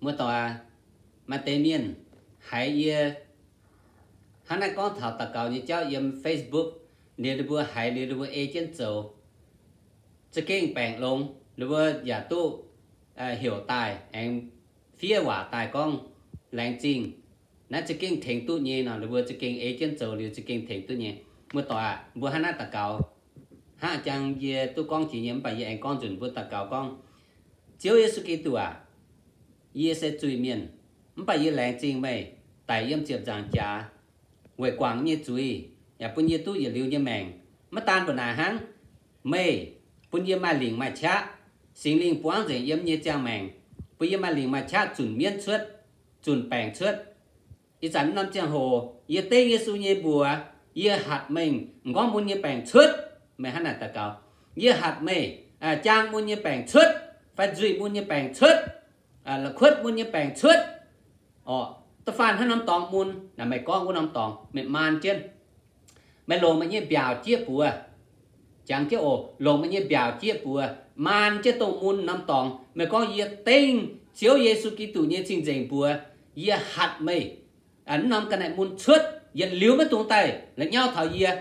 Muoz-doic aac, maaih deix mienh haiz yie hnangv naaiv gorngv taux daux gaux nyei jauv yiem Facebook, liuz ninh mbuo haiz, liuz ninh mbuo ei jienv zoux, za'gengh baengc longx, ninh mbuo yaac duqv heuc daaih aengx fiev waac daaih gorngv laengz zingh. Naaiv za'gengh tengx duqv nyei nor, ninh mbuo za'gengh ei jienv zoux liuz za'gengh tengx duqv nyei. Muoz-doic aac, mbuo hnangv naaiv daux gaux, hnangv jang yie duqv gorngv jiex nyei, mv baac yie aengx gorngv nzunc mbuo daux gaux gorngv, Ziouv Yesu Giduc aac, yie se zuiz-mienh, mv baac yie laengz zingh meih daic yiem ziepc nzaangc jaax, weic guangc nyei zuiz, yaac bun yie duqv yietc liuz nyei maengc. Maiv daan mbuo naaic hnangv, meih bun yie maaih lingc maaih qaqv, Singx Lingh buangv nzengc yiem nyei ziangh maengc, bun yie maaih lingc maaih qaqv zunc mienv cuotv, zunc baengc cuotv. Ih zanc norm ziangh hoc yie dengv Yesu nyei mbuox, yie hatc meih m'nqorngv mun nyei baengc cuotv. Meih hnangv naaic daux gaux, yie hatc meih jaang mun nyei baengc cuotv, fai nzuih mun nyei baengc cuotv, la'kuotv mun nyei baengc cuotv. Orqc, da'faanh hnangv norm dorngx mun naaic, meih gorngv wuov norm dorngx, meih maan jienv. Meih longc meih nyei mbiaauc jieqv buoz. Jangx jienv oc, longc meih nyei mbiaauc jieqv buoz, maan jienv dongh mun norm dorngx. Meih gorngv, Yie dengv Ziouv Yesu Giduc nyei cing-nzengc mbuox, yie hatc meih wuov norm ga'naaiv mun cuotv, yietc liuz maiv dungx daaih la'nyauv taux yie.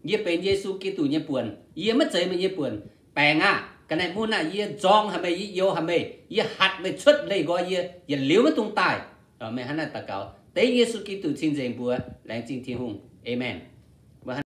Yie benx Yesu Giduc nyei buonc, yie maiv zeiz meih nyei buonc. Baengc aah! Ga'naaiv mun aah! Yie nzorng haic meih, yie youx haic meih, yie hatc meih cuotv leih nqoi yie, yietc liuz maiv dungx daaih. Meih hnangv naaiv daux gaux dengv Yesu Giduc cing-nzengc mbuox. Laengz zingh Tin-Hungh. Aamen.